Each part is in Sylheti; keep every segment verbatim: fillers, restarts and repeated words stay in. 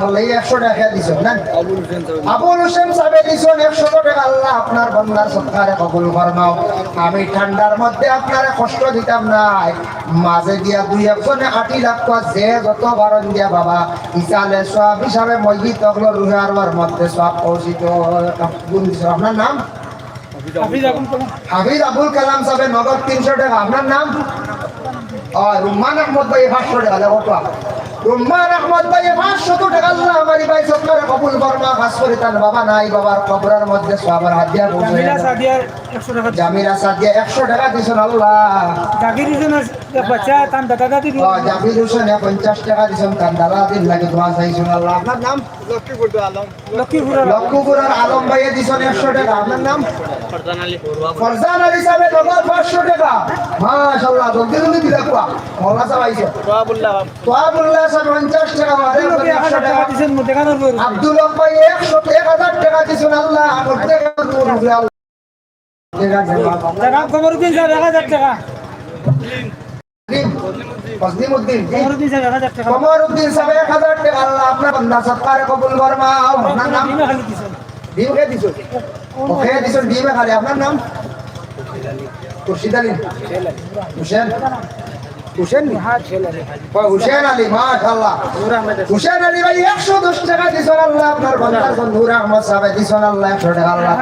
আল্লাহ, এই একশো টেকা দিছইন না? আবুল হোসেন সাহেব। আবুল হোসেন সাহেব দিছইন একশো টেকা। আল্লাহ, আপনার বন্দার সদকারে কবুল ফরমাও। আমি ঠান্ডার মধ্যে আপনারে কষ্ট দিতাম নায়। মাঝে দিয়া দুই একজনে আটি লাগবা, যে যত পারইন দিয়া বাবা, ইসালে সওয়াব হিসাবে মসজিদ অকলর রুহে আরওয়ার মধ্যে সওয়াব পৌঁছিত। গুণ দিছইন। আপনার নাম? হাফিজ আবুল কালাম। হাফিজ আবুল কালাম সাহেব নগদ তিনশো টেকা। আপনার নাম? ও, রুম্মান আহমদ ভাই পাঁচশো টেকা, দেখো তো। রুম্মান আহমদ ভাই পাঁচশো টেকা। আল্লাহ, আমার এই ভাই সদকারে কবুল ফরমা, খাস করি তার বাবা নাই, বাবার কবরের মধ্যে সওয়াবর হাদিয়া পৌঁছে। জামিলা সাদিয়া একশো টেকা। জামিলা সাদিয়া একশো টেকা দিছইন আল্লাহ। জাকির হোসেন এক বাচ্চা, তান দাদা দাদি ও, জাকির হোসেন পঞ্চাশ টেকা দিছইন, তান দাদা দাদির লাগি দোয়া চাইছইন আল্লাহ। আপনার নাম? লক্ষ্মীপুর আলম। লক্ষ্মীপুরের লক্ষ্মীপুরের আলম ভাইয়ে দিছইন একশো টেকা। আপনার নাম? ফরজান আলী বড়ুয়া। ফরজান আলী সাহেব নগদ পাঁচশো টেকা। মাশাআল্লাহ, জলদি জলদি দিলা কুয়া। মৌলা সাহেব আইছে। তোয়াবুল্লাহ। তোয়াবুল্লাহ সাহেব পঞ্চাশ টেকা, আরো আব্দুল লক্ষ্মী এক হাজার একশো টেকা টেকা। দিছইন, মুর্দেগানোর বড়। আব্দুল হক ভাই একশো, এক হাজার টেকা দিছইন আল্লাহ, মুর্দেগানোর বড় আল্লাহ। জনাব কমরুদ্দিন সাহেব এক হাজার টেকা। ফজলিমুদ্দিন। কমরুদ্দিন সাহেব এক হাজার টেকা। কমরুদ্দিন সাহেব এক হাজার টেকা। আল্লাহ, আপনার বন্দা সদকারে কবুল ফরমাও। আপনার নাম? ডিমে খালি দিছইন। ডিম কে দিছইন? ও কে দিছইন? ডিমে খালি। আপনার নাম? খুরশিদ আলী। হুসেন? হুসেন নি? ও, হুসেন আলী, মাশাআল্লাহ। হুসেন আলী ভাই একশো দশ টেকা দিছইন আল্লাহ, আপনার বন্দার জন্য। নূর আহমদ সাহেব দিছইন আল্লাহ একশো টেকা আল্লাহ।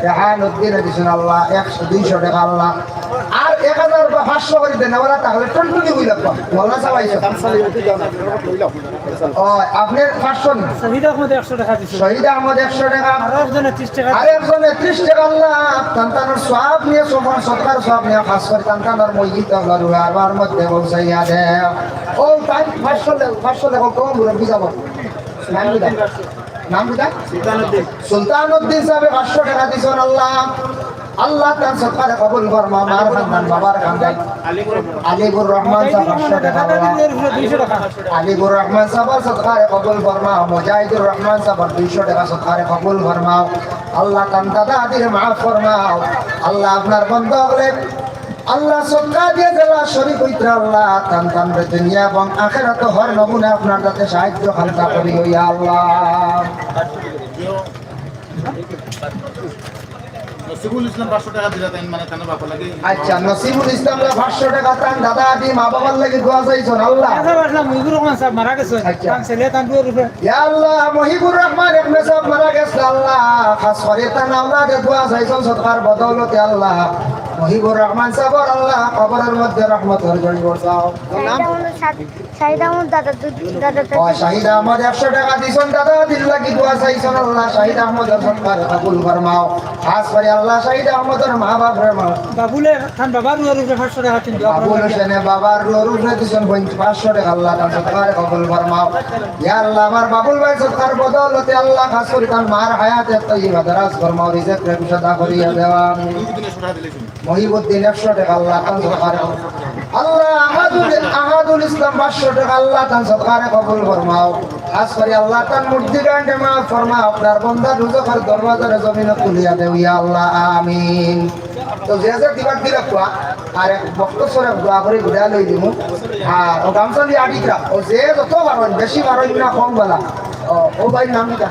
রেহান উদ্দিনে দিছইন আল্লাহ একশো, দুইশো টেকা আল্লাহ। আর এক হাজার বা পাঁচশো করি দেন, ওরা তাহলে টুনটুনি হইল। মৌলা সাহেব আইছে। ও, আপনি পাঁচশো নি? শহীদ আহমদ একশো টেকা দিছে। শহীদ আহমদ একশো টেকা। আরো একজনে ত্রিশ টেকা। আরো একজনে ত্রিশ টেকা আল্লাহ। তান তানর সওয়াব নিয়া, সফর সদকার সওয়াব নিয়া, খাস করি তান তানর মসজিদ আল্লাহ রুহে আরওয়ার মধ্যে পৌঁছাইয়া দেও। ও, তাই পাঁচশো লে-, পাঁচশো লেখো, কম মুরব্বি যাব। নাম কিতা? নাম কিতা? সুলতান উদ্দিন। সুলতান উদ্দিন সাহেব পাঁচশো টেকা দিছইন আল্লাহ। আল্লাহ তান সদকারে কবুল ফরমাও, মার খান্দান, বাবার খান্দান। আলিবুর রহমান সাহেব পাঁচশো টেকা আল্লাহ। আলিবুর রহমান সাহেব সদকারে কবুল ফরমাও, মুজাহিদুর রহমান সাহেব দুইশো টেকা সদকারে কবুল ফরমাও। আল্লাহ তান দাদা দাদিরে মাফ ফরমাও। আল্লাহ আপনার বন্দা অকলে আল্লাহ সদকা দিয়া যেলা শরিক অইতরা আল্লাহ, তান তানরে দুনিয়া এবং আখেরাতো হর নমুনা আপনার যাতে সাহায্য খান্তা করি, ইয়া আল্লাহ। নসিবুল ইসলাম পাঁচশো টেকা দিলা তাইন, মানে, তান বাবা লাগি। আচ্ছা, নসিবুল ইসলাম লা পাঁচশো টেকা তান দাদা আদি মা বাবার লাগি দোয়া চাইছইন, আল্লাহ। আচ্ছা, আসলে মুজিবুর রহমান সাহেব মারা গেছইন। আচ্ছা। তান ছেলে তান দুয়ার উপরে। ইয়া আল্লাহ, মুজিবুর রহমান এমএলএ সাহেব মারা গেছইন, আল্লাহ। খাস করি তান আওলাদে দোয়া চাইছইন সদকার বদৌলতে, আল্লাহ। মুজিবুর রহমান সাহেবর, আল্লাহ, কবরের মধ্যে রহমতর ঝড়ি বর্ষাও। নাম? শাহিদ আহমদ দাদা দুই, দাদা দুই। ও, শাহিদ আহমদ একশো টেকা দিছইন, দাদা দিল লাগি দোয়া চাইছইন, আল্লাহ শাহিদ আহমদর সদকারে কবুল ফরমাও। খাস করি আল্লাহ শাহিদ আহমদর মা বাপরে মা। বাবুলে তান বাবার রুহের উপরে পাঁচশো টেকা দিছইন, দোয়া বাবুল করবেন। হোসেনে বাবার রুহের উপরে দিছইন পঞ্চ-, পাঁচশো টেকা, আল্লাহ তান সদকারে কবুল ফরমাও। ইয়া আল্লাহ, আমার বাবুল ভাই সদকার বদৌলতে আল্লাহ খাস করি তান মার হায়াতে তৈয়বা দারাজ ফরমাও, রিজিক রে কুশাদা করিয়া দেওয়া। মহিবুদ্দিন একশো টেকা আল্লাহ তান সদকারে। আল্লাহ আহাদুল, আহাদুল ইসলাম পাঁচশো টেকা আল্লাহ তান সদকারে কবুল ফরমাও। খাস করি আল্লাহ তান মুর্দি গান্ডে মাফ ফরমাও। আপনার বন্দা দুজখর দরওয়াজারে জমিনো তুলিয়া দেও, ইয়া আল্লাহ, আমিন। তো যে যে দিবার দিলে কোয়া, আর এক বক্ত সরে দোয়া করি বিদায় লই দিমু। আর ও গামছা দিয়া আটিকরা, ও যে যত পারইন, বেশি পারইন না কম বালা। ও, ও ভাই নাম কিতা?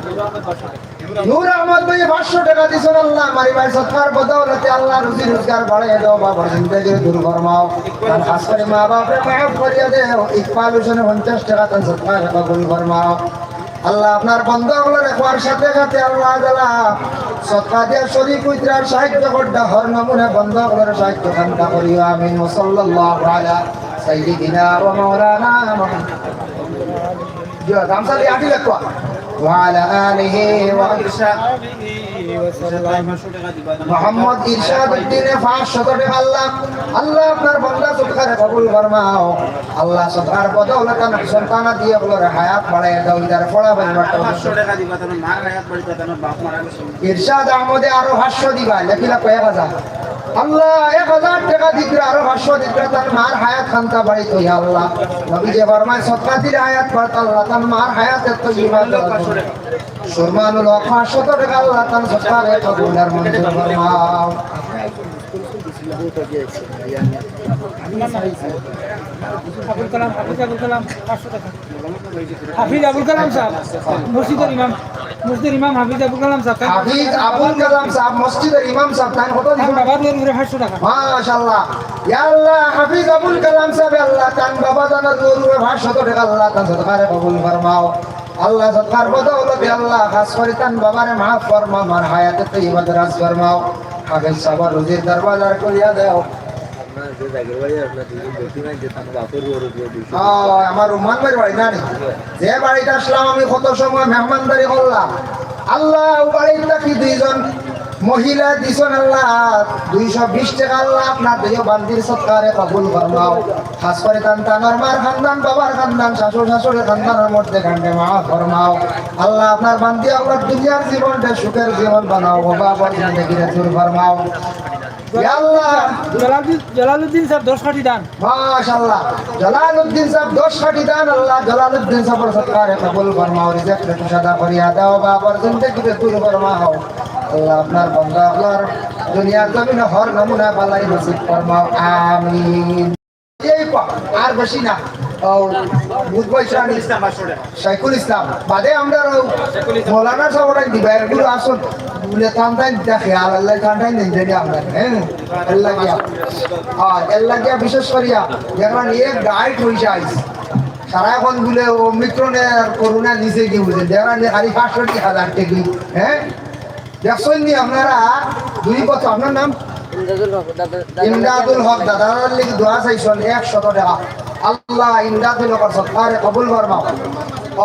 নূর আহমদ ভাই পাঁচশো টেকা দিছইন আল্লাহ, আমার এই ভাই সদকার বদৌলতে আল্লাহ রুজি রোজগার বাড়াইয়া দেও, বাবার জিন্দেগি দূর ফরমাও। তান খাস করি মা বাপরে মাফ করিয়া দেও। ইকবাল হোসেনে পঞ্চাশ টেকা তান সদকারে কবুল ফরমাও। আল্লাহ আপনার বন্দা অকলরে কোয়ার সাথে সাথে আল্লাহ তাআলা সদকা দিয়া শরিক অইতরা, সাহায্য করতা, হর নমুনা বন্দা অকলরে সাহায্য খান্তা করিও। আমিন। ওয়া সাল্লাল্লাহু আলা সাইয়্যিদিনা ওয়া মাওলানা মুহাম্মদ। জি, গামছা দিয়া আটি লাগবো। ওয়া আলা আলিহি ওয়া মোহাম্মদ ইরশাদ উদ্দিনে পাঁচশত টেকা আল্লাহ, আল্লাহ আপনার বন্দা সদকারে কবুল ফরমাও। আল্লাহ সদকার বদৌলতে তান সন্তানাদি অকলর হায়াত বাড়াইয়া দেও, ইতার পড়া পরিবারটা পাঁচশো টেকা দিবা, তার মার হায়াত বাড়িতে, তার বাপ মারা গেছে। ইরশাদ আহমদে আরো পাঁচশো দিবা, লেখিলা কয় এক হাজার। আল্লাহ এক হাজার টেকা দিতরা, আরো পাঁচশো দিতরা, তার মার হায়াত খান্তা বাড়িত, ইয়া আল্লাহ। নবীজি ফরমায়, সদকা দিলে হায়াত বাড়ত, আল্লাহ তার মার হায়াত এত ইমান। সুরমানুল হক পাঁচশত টেকা আল্লাহ তান সদকারে কবুল আর মঞ্জুর ফরমাও। আবুল কালাম, আবুল কালাম, পাঁচশো টেকা। হাফিজ আবুল কালাম সাহেব, মসজিদর ইমাম, মসজিদর ইমাম হাফিজ আবুল কালাম সাহেব। হাফিজ আবুল কালাম সাহেব, মসজিদর ইমাম সাহেব, তান কত দিছইন? বাবা দুয়ার উপরে পাঁচশো টেকা। মাশাআল্লাহ। ইয়া আল্লাহ, হাফিজ আবুল কালাম সাহেব, আল্লাহ, তান বাবা জানার দুয়ার উপরে পাঁচশো টেকা, আল্লাহ, তান সদকারে কবুল ফরমাও। আল্লাহ, সদকার বদৌলতে আল্লাহ, খাস করি তান বাবারে মাফ ফরমাও, আমার হায়াতে তৈয়বা দারাজ ফরমাও। হাফিজ সাহেব রুজির দরওয়াজা খুলিয়া দেও। আপনার যে জাগির ভাই, আপনার দুইজন ব্যক্তি নাই, যে তার বাপের ওর উপরে দুইশো। হ্যাঁ, আমার রুমান ভাইর বাড়ি না নি? যে বাড়িত আসলাম আমি কত সময় মেহমানদারি করলাম। আল্লাহ, ও বাড়িত থাকি দুইজন মহিলা দিছইন আল্লাহ, দুইশো বিশ টেকা আল্লাহ, আপনার দুইও বান্দির সদকারে কবুল ফরমাও। খাস করি তান তানর মার খান্দান, বাবার খান্দান, শ্বশুর শাশুড়ির খান্দানর মধ্যে খান্ডে মাফ ফরমাও। আল্লাহ, আপনার বান্দি আল্লাহ দুনিয়ার জীবনটা সুখের জীবন বানাও, অভাব ও জিন্দেগিরে দূর ফরমাও। ইয়া আল্লাহ। জালালউদ্দিন, জালালউদ্দিন সাহেব দশ কাঠি দান। মাশাআল্লাহ। জালালউদ্দিন সাহেব দশ কাঠি দান, আল্লাহ জালালউদ্দিন সাহেবর সদকারে কবুল ফরমাও, রিজিকরে কুশাদা করিয়া দেও, বাবার জিন্দেগিরে দূর ফরমাও। আল্লাহ, আপনার বান্দা আল্লাহর দুনিয়ার জমিনে হর নমুনা বালাই নসিব ফরমাও। আমিন। এই পা-, আর বেশি না। ও, বুধ ভাই সাহেব। শাইখুল ইসলাম। বাদে আমরা ও মৌলানা সাহেব ওটাই দিবা, এগুলো আসুন। বলে, টান টাইম দেখে, আর আল্লাহ টান টাইম নেই, জানি আমরা, হ্যাঁ? এর লাগিয়া। হ্যাঁ, এর লাগিয়া বিশেষ করিয়া, দেখলাম, এক ডায়েট হইছে আইস। সারা এখন বলে ওমিক্রনে আর করোনা নিচে গিয়ে বুঝে, দেখলাম, খালি পাঁচশো হাজার টেকি, হ্যাঁ? দেখছেন নি আপনারা? দুই বছর, আপনার নাম? ইমদাদুল হক দাদা, দাদা। ইমদাদুল হক দাদার লাগি দোয়া চাইছইন, একশত টেকা। আল্লাহ ইমদাদুল হকর সদকারে কবুল ফরমাও।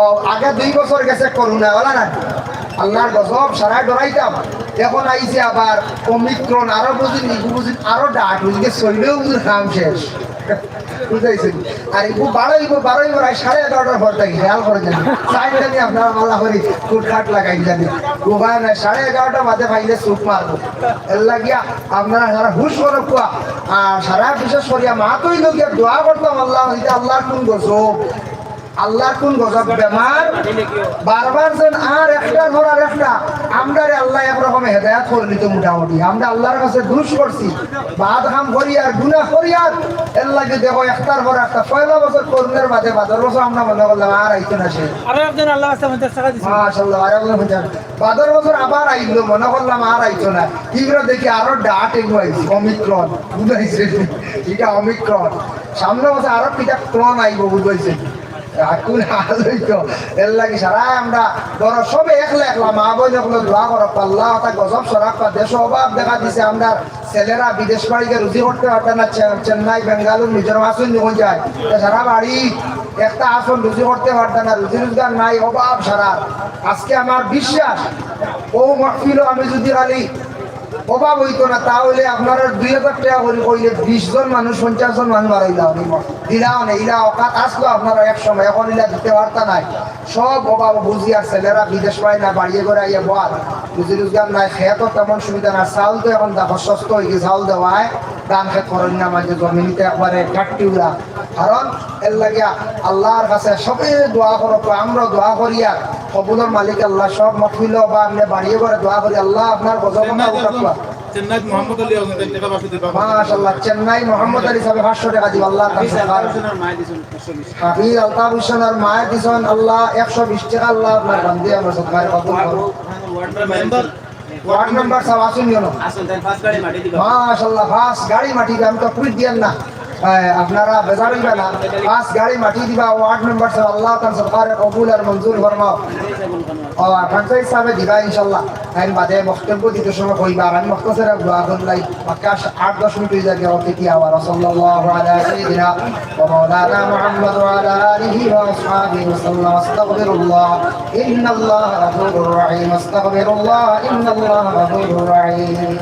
ও, আগে দুই বছর গেছে করোনা, ওলা না? আল্লাহর গজব, সারা ডরাইতাম। এখন আইছে আবার ওমিক্রন, আরো বুঝি, নিবু বুঝি, আরো ডাট, বুঝি, শরীরেও বুঝি কাম শেষ। বুঝাইছেন? আর এগু বারোইব, বারোইব রাত সাড়ে এগারোটার পর থাকি, খেয়াল করে জানি। চাইন জানি আপনারা মালা করি, কুটখাট লাগাই জানি। উপায় নাই, সাড়ে এগারোটা বাদে পাইলে চুপ মারবো। এর লাগিয়া আপনারা সারা হুশ করো কুয়া। আর সারা বিশেষ করিয়া মা তো ইলো গিয়া দোয়া করতাম, আল্লাহ, ইটা আল্লাহর কোন গজব? আল্লাহর কোন গজব বেমার? বারবার যেন আর একটা ধরার একটা, আমরারে আল্লাহ একরকমে হেদায়াত করে নিত মোটামুটি। আমরা আল্লাহর কাছে দুষ করছি, বাদ কাম করি আর গুনাহ করি আর এর লাগি দেখো একটার পর একটা। পয়লা বছর করোনার বাদে বাদর বছর আমরা মনে করলাম আর আইতো না সে। আরো একজন আল্লাহ আছে পঞ্চাশ টাকা দিছে। মাশাআল্লাহ, আরো একজন পঞ্চাশ। বাদর বছর আবার আইলো, মনে করলাম আর আইতো না। তীব্র দেখি আরো ডাট এগু আইছে, ওমিক্রন। বুঝাইছে? এটা ওমিক্রন। সামনে বছর আরো কিতা ক্রন আইবো, বুঝাইছে? এখন হাল হইতো। এর লাগি সারা আমরা বড় সবে একলা একলা মা বোন অকলে দোয়া করো, আল্লাহ তা গজব সরাক পা দেশ অভাব দেখা দিছে। আমরা ছেলেরা বিদেশ বাড়িতে রুজি করতে পারতাম না, চে-, চেন্নাই, বেঙ্গালুর, মিজোরাম আসুন যখন যায়, তো সারা বাড়ি একটা আসন রুজি করতে পারতাম না, রুজি রোজগার নাই, অভাব সারা। আজকে আমার বিশ্বাস, ও মাহফিলও আমি যদি খালি অভাব হইতো না, তাহলে আপনারা দুই হাজার টাকা করে কইলে বিশ জন মানুষ, পঞ্চাশ জন মানুষ বাড়াইলা আমি দিলাও না, ইলা অকাত আসলো আপনারা এক সময়, এখন ইলা দিতে পারতা নাই। সব অভাব বুঝি আর ছেলেরা বিদেশ পায় না, বাড়িয়ে করে আইয়া বল, রুজি রোজগার নাই, খেত তেমন সুবিধা না, চাউল তো এখন দেখো সস্তা হয়ে গেছে, চাউল দেওয়ায় ধান খেত করেন না, মাঝে জমিনিতে একবারে ঘাটতি উড়া। কারণ এর লাগিয়া আল্লাহর কাছে সবে দোয়া করো, তো আমরা দোয়া করি আর কবুলর মালিক আল্লাহ সব মহফিল বা আপনি বাড়িয়ে করে দোয়া করি, আল্লাহ আপনার গজব চেন্নাই উঠাক। চেন্নাইত মোহাম্মদ আলী আছেন, তাই টাকা পাঁচশো দিবা। মাশাআল্লাহ, চেন্নাই মোহাম্মদ আলী সাহেব পাঁচশো টাকা দিবা, আল্লাহ তার হাফিজ সদকার। আলতাফ হোসেনের মায়ে দিছেন একশো বিশ। হাফিজ আলতাফ হোসেনের মায়ে দিছেন, আল্লাহ একশো বিশ টাকা, আল্লাহ আপনার বান্দি আমরা সদকায় কবুল করো। মেম্বার, ওয়ার্ড মেম্বার সাহেব আসুন কেন? আসুন, তাই পাঁচ গাড়ি মাটি দিবা। মাশাআল্লাহ, পাঁচ গাড়ি মাটি দিবা, আমি তো কুইট দিয়ার না। আহ, আপনারা বেজার হইবা না, পাঁচ গাড়ি মাটি দিবা, ওয়ার্ড মেম্বার সাহেব, আল্লাহ তার সদকারে কবুল আর মঞ্জুর ফরমাও। ও, আর পঞ্চায়েত সাহেবে দিবা ইনশাআল্লাহ। আমি বাদে বক্তব্য দিতে সময় কইবা, আর আমি মুখতাসার দোয়া করলাই, বাক্কা আট দশ মিনিট হয়ে যাবে, অতিথি আবার। সাল্লাল্লাহু আলা সাইয়্যিদিনা ওয়া মাওলানা মুহাম্মদ ওয়া আলা আলিহি ওয়া আসহাবিহি ওয়া সাল্লাম। আস্তাগফিরুল্লাহ, ইন্নাল্লাহা গাফুরুর রহিম। আস্তাগফিরুল্লাহ, ইন্নাল্লাহা গাফুরুর রহিম।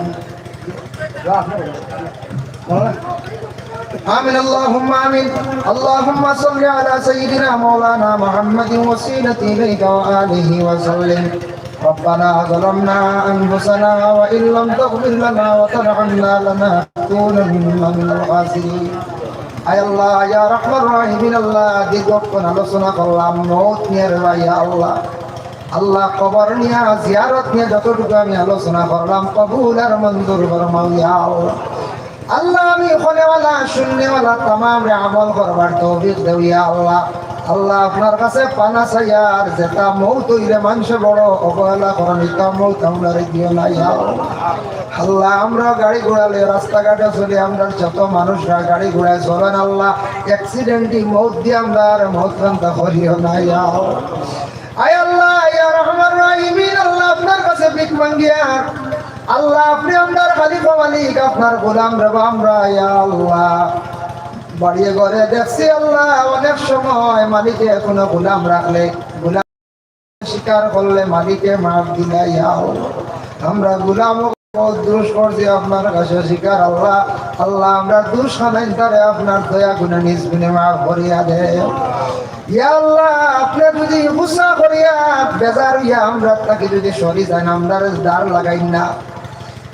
آمين، اللهم آمين. اللهم صل على سيدنا مولانا محمد وسيلة إليك وآله وسلم. ربنا ظلمنا أنفسنا وإن لم تغفر لنا وترحمنا لنكونن من الخاسرين. আয় আল্লাহ, ইয়া রাহমান রাহিমিন আল্লাহ, দীর্ঘক্ষণ আলোচনা করলাম মউত নিয়া রে ভাই, ইয়া আল্লাহ। আল্লাহ, কবর নিয়া, জিয়ারত নিয়া যতটুকু আমি আলোচনা করলাম, কবুল আর মঞ্জুর ফরমাও, ইয়া আল্লাহ। আল্লাহ, আমি অকলনেওয়ালা, শুননেওয়ালা, তামামরে আমল করবার তৌফিক দেও, ইয়া আল্লাহ। আল্লাহ, আপনার কাছে পানা চাইয়ার, যেটা মউত অইলে মানষে বড় অবহেলা করইন, ইতা মউত আমরারে দিও না, ইয়া আল্লাহ। আল্লাহ, আমরা গাড়ি ঘোড়া লইয়া রাস্তাঘাটে চলি, আমরার যত মানুষরা গাড়ি ঘোড়ায় চলইন, আল্লাহ, accident-ই মউত দিয়া আমরার মউত কান্দা করিও না, ইয়া আল্লাহ। আয় আল্লাহ, ইয়া রহমান রাহিমিন, আল্লাহ, আপনার কাছে ভিক মাঙ্গিয়ার। আল্লাহ, আপনে আমরার খালিক ও মালিক, আপনার গোলাম রে বা আমরা, ইয়া আল্লাহ। বাড়িয়ে ঘরে দেখছি আল্লাহ, অনেক সময় মালিকে কুনু গোলাম রাখলে, গোলাম স্বীকার করলে মালিকে মাফ দিলা, ইয়া আল্লাহ। আমরা গোলাম বউত দুষ করছি আপনার কাছে স্বীকার আল্লাহ। আল্লাহ, আমরার দুষ খানাইন তারে আপনার দয়া গুণে নিজ গুণে মাফ করিয়া দেও। ইয়া আল্লাহ, আপনে যুদি গুসা করিয়া বেজার অইয়া আমরার থাকি যুদি সরি যাইন, আমরারে দাড় লাগাইন না।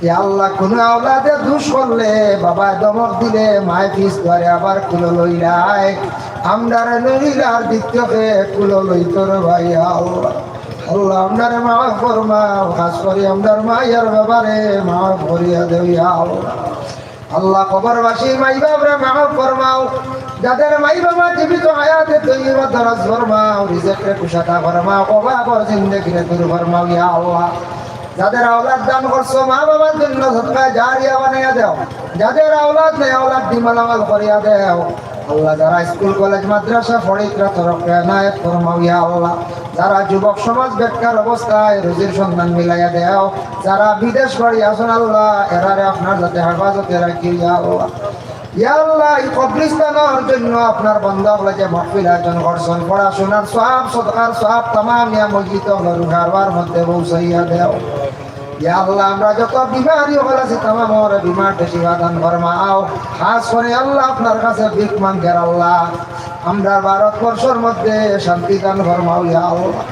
ইয়া আল্লাহ, কুনু আওলাদে দুষ করলে, বাবায় ধমক দিলে, মায় ফিস ধরে আবার কুলো লইলায়, আমরারে লইলার দ্বিতীয়কে কুলো লইতো রে বা, ইয়া আল্লাহ। আল্লাহ, আমরারে মাফ ফরমাও, খাস করি আমরার মায়ার বাবারে মাফ করিয়া দেও, ইয়া আল্লাহ। আল্লাহ, কবরবাসী মাই বাবারে মাফ ফরমাও, যাদের মাই বাবা জীবিত হায়াতে তৈয়বা দরাজ ফরমাও, রিজিকরে কুশাদা ফরমাও, অভাবর জিন্দেগিরে দূর ফরমাও, ইয়া আল্লাহ। যাদের আওলাদ দান করছো, মা বাবার জন্য সদকা জারিয়া বানাইয়া দেও। যাদের আওলাদ নাই, আওলাদ দি মালামাল করিয়া দেও। আল্লাহ, যারা স্কুল, কলেজ, মাদ্রাসা পড়িত্রা তরফে এনায়েত ফরমাও, ইয়া আল্লাহ। যারা যুবক সমাজ বেকার অবস্থায় রুজির সন্ধান মিলাইয়া দেও। যারা বিদেশ বাড়ি আছইন আল্লাহ, এরারে আপনার যাতে হেফাজতে রাখিও, ইয়া আল্লাহ। ইয়া আল্লাহ, এই কবরস্থানর জন্য আপনার বান্দা অকলে যে মাহফিল আয়োজন করছইন, পড়াশোনার সওয়াব, সদকার সওয়াব, তামাম নিয়া মসজিদ অকলর রুহার মধ্যে পৌঁছাইয়া দেও। ইয়া আল্লাহ, আমরা যত বিমারি অকল আছি, তামামর বিমাররে শিফা দান ফরমাও। খাস করি আল্লাহ, আপনার কাছে ভিক মাঙ্গিয়ার আল্লাহ, আমরার ভারতবর্ষর মধ্যে শান্তি দান ফরমাও, ইয়া আল্লাহ।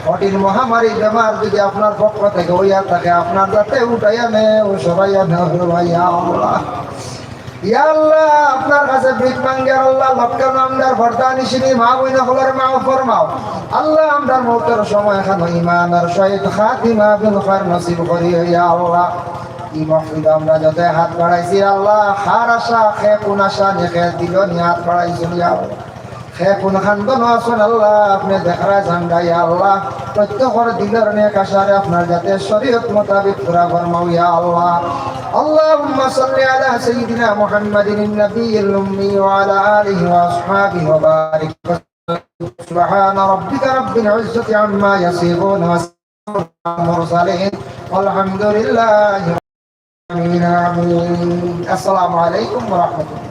কঠিন মহামারী বেমার যুদি আপনার পক্ষ থাকি অইয়া থাকে, আপনার যাতে উঠাইয়া নেও, সরাইয়া নেও, ইয়া আল্লাহ। ইয়া আল্লাহ, আপনার কাছে ভিক মাঙ্গিয়ার আল্লাহ, লক্ষ আমরার পর্দানিশিন মা বইন অকলরে মাফ ফরমাও। আল্লাহ, আমরার মউতর সময় খানো ইমানর সহিত খাতিমা বিল খাইর নসিব করিও, ইয়া আল্লাহ। ই মাহফিলো আমরা যত হাত বাড়াইছি আল্লাহ, কার আশা, কে কুন আশা নিয়া, কে দিল নিয়া হাত বাড়াইছি, ইয়া আল্লাহ। কে কুন খান্দনো আছইন আল্লাহ, আপনে দেখরা জানরা, ইয়া আল্লাহ। প্রত্যেকর দিলর নেক আশারে আপনার যাতে শরীয়ত মোতাবেক পুরা ফরমাও, ইয়া আল্লাহ। اللهم صل على سيدنا محمد النبي الأمي وعلى آله وأصحابه وبارك وسلم. سبحان ربك رب العزة عما يصفون، وسلام على المرسلين، والحمد لله رب العالمين. آمين. السلام عليكم ورحمة الله.